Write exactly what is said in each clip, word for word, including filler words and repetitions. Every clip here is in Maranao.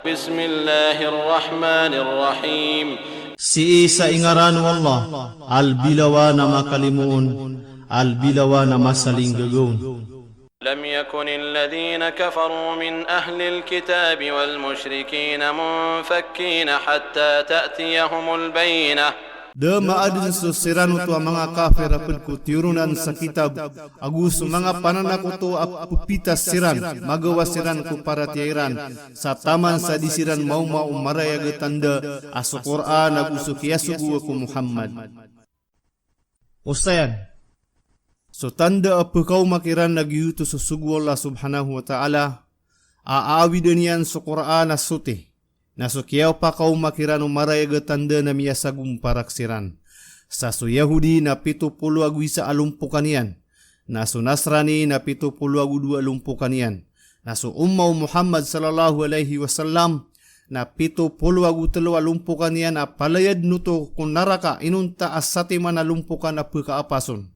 بسم الله الرحمن الرحيم. Sii sa ingaran o Allah, a lbi lawan a makalimoon, a lbi lawan a masalinggagaon. لم يكن الذين كفروا من أهل الكتاب والمشركين منفكين حتى تأتيهم البينة. Da maadn so siran oto a manga kafir a pd ko tiyoronan sa kitab, ago so manga pananakoto a ppitas siran, magawa siran ko paratiyaya iran, sa taman sa di siran maoma o marayag a tanda a so Qur'an ago so kiyasogo ko Muhammad. Osayan, so tanda a pkaoma kiran na giyoto so sogo o Allah subhanahu wa ta'ala, a aawidn iyan so Qur'an a soti, na so kiyapakaoma kiran o marayag a tanda na miyasagomparak siran. Sa so Yahudi na pito polo ago isa a lompokan iyan, na so Nasrani na pito polo ago dowa a lompokan iyan, na so umma o Muhammad sallallahu alaihi wasallam na pito polo ago tlo a lompokan iyan a palayadn oto ko naraka inonta a satiman a lompokan a pkaapas on.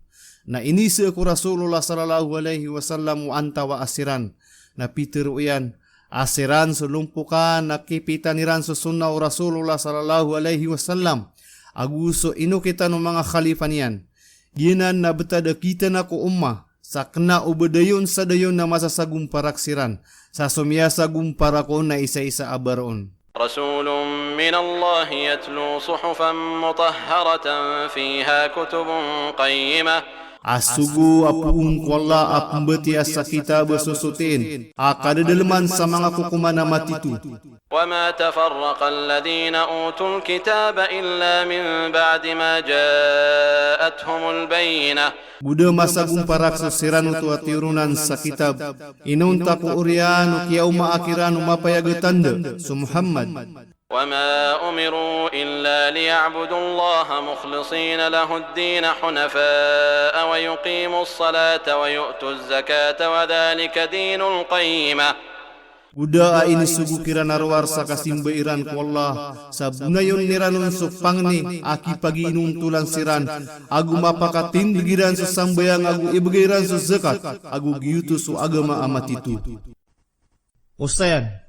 Na iniza ko Rasulullah sallallahu alaihi wasallam o antawaa siran, na pitharo iyan a siran so lompokan a kipitan iran so sunnah o Rasulullah sallallahu alaihi wasallam ago so inokitan o manga khalifa niyan. Giyanan na btad a kitan ko umma, sa kna o ba dayon sa dayon na masasagomparak siran, sa so miyasagomparak on na isaisa a baroon. رسول من الله يتلو صحفا مطهرة فيها كتب قيمة. A sogo a poon ko Allah a pmbatiya sa kitab a sosotiin, a kadadalman sa manga kokoman a matito. وما تفرق الذين أوتوا الكتاب إلا من بعد ما جاءتهم البينة. Go da masagomparak so siran oto a tiyoronan sa kitab, inonta ko oriyan o kiyaomaa kiran o mapayag a tanda, so Muhammad. وما أمروا إلا ليعبدوا الله مخلصين له الدين حنفاء ويقيموا الصلاة ويؤتوا الزكاة وذلك دين القيمة. Go da a inisogo kiran a rowar sa kasimba iran ko Allah, sa bonayon iran on so pangni a kipagiinontolan siran, ago mapakatindg iran so sambayang ago ibgay iran so zakat, ago giyoto so agama a matito. Osayan,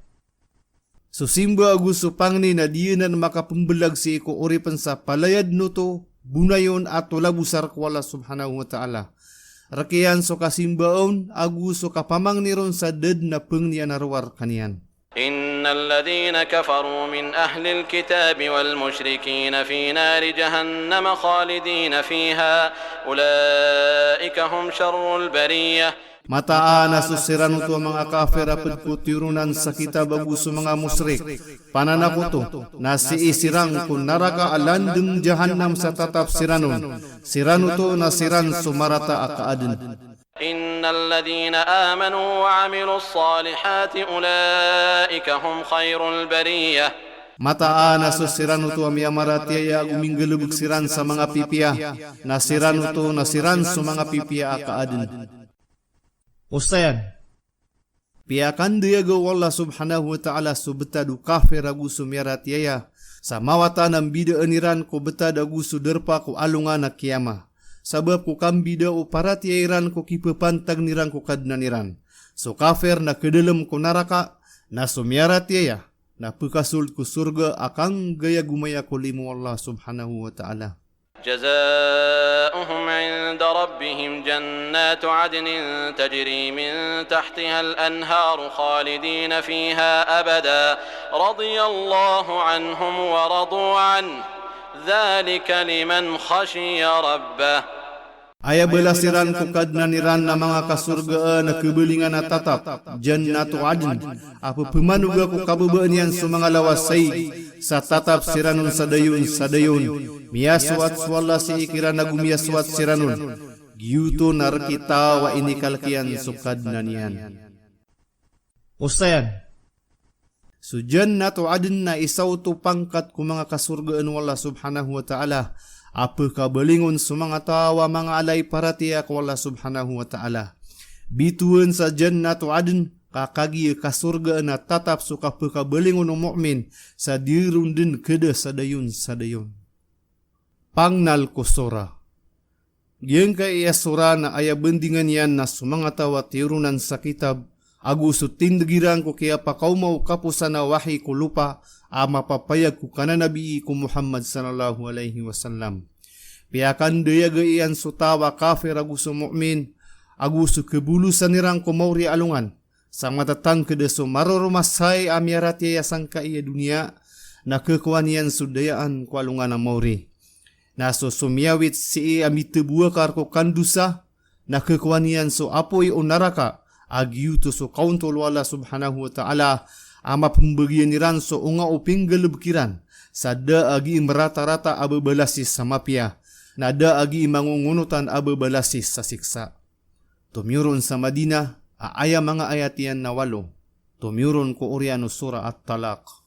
so simba ago so pangni na di anan makapmbalag sii ko oripn sa palayadn oto, bonayon a tolabosar ko Allah subhanahu wa ta'ala. Rk iyan so kasimba on ago so kapamangni ron sa da dn a pangni a rowar kaniyan. إن الذين كفروا من أهل الكتاب والمشركين في نار جهنم خالدين فيها أولئك هم شر البرية. Mataan a so siran oto a manga kafir a pd ko tiyoronan sa kitab ago so manga mushrik, pananakoto, na sii siran ko naraka a landng jahannam sa tatap siran on. Siran oto na siran so marata a kaadn. إن الذين آمنوا وعملوا الصالحات أولئك هم خير البرية. Mataan a so siran oto a miyamaratiyaya ago minggalbk siran sa manga pipiya, na siran oto na siran so manga pipiya a kaadn. Osayan, piyakandayaga o Allah subhanahu wa ta'ala so btad o kafir ago so miyaratiyaya, sa mawatan a mbidaan iran ko btad ago so darpa ko alongan a kiyama. Sabap ko kambida o paratiyaya iran ko kipapantagn iran ko Kadnan iran. So kafir na kadalm ko naraka, na so miyaratiyaya na pkasold ko sorga a kanggayagomaya ko limo o Allah subhanahu wa ta'ala. جزاؤهم عند ربهم جنات عدن تجري من تحتها الأنهار خالدين فيها أبدا رضي الله عنهم ورضوا عنه ذلك لمن خشي ربه. Aya balas iran ko Kadnan iran na manga kasorgaan a kabalingan a tatap, Jannatu Adn, a pphmanoga ko kababaan iyan so manga lawas a ig, sa tatap siran on sa dayon sa dayon. Miyasoat so Allah sii kiran ago miyasoat siran on. Giyoto na rk i taw a inikalk iyan so Kadnan iyan. Osayan, so Jannatu Adn na isa oto pangkat ko manga kasorgaan o Allah subhanahu wa ta'ala a pkhabalingon so manga taw a manga alay paratiyaya ko Allah subhanahu wa ta'ala. Bitowan sa Jannatu Adn ka kagiya kasorgaan a tatap so kapkhabalingon o mu'min sa di ron dn khada sa dayon sa dayon. Pangnal ko sora. Giyangkaya sora na aya bandingan iyan na so manga taw a tiyoronan sa kitab ago so tindg iran ko kiyapakaoma o kaposan a wahi ko lopa a mapapayag ko kananabii ko Muhammad sallallahu alaihi wasallam. Piyakandayaga iyan so taw a kafir ago so mu'min, ago so khabolosan iran ko mawri a alongan, sa matatangkd a so maroromasay a miyaratiyaya sangkai a doniya, na khakowa niyan so dayaan ko alongan a mawri. Na so somiyawit sii a mitbowakar ko kandosa, na khakowa niyan so apoy o naraka, a giyoto so kaontol o Allah subhanahu wa ta'ala, a mapmbagian iran so onga o pinggalbk iran, sa da a gii mratarata a babalasis sa mapiya, na da a gii mangongonotan a babalasis sa siksa. Tomiyoron sa Madinah, a aya manga ayat iyan na walo. Tomiyoron ko oriyan o Surah At-Talaq.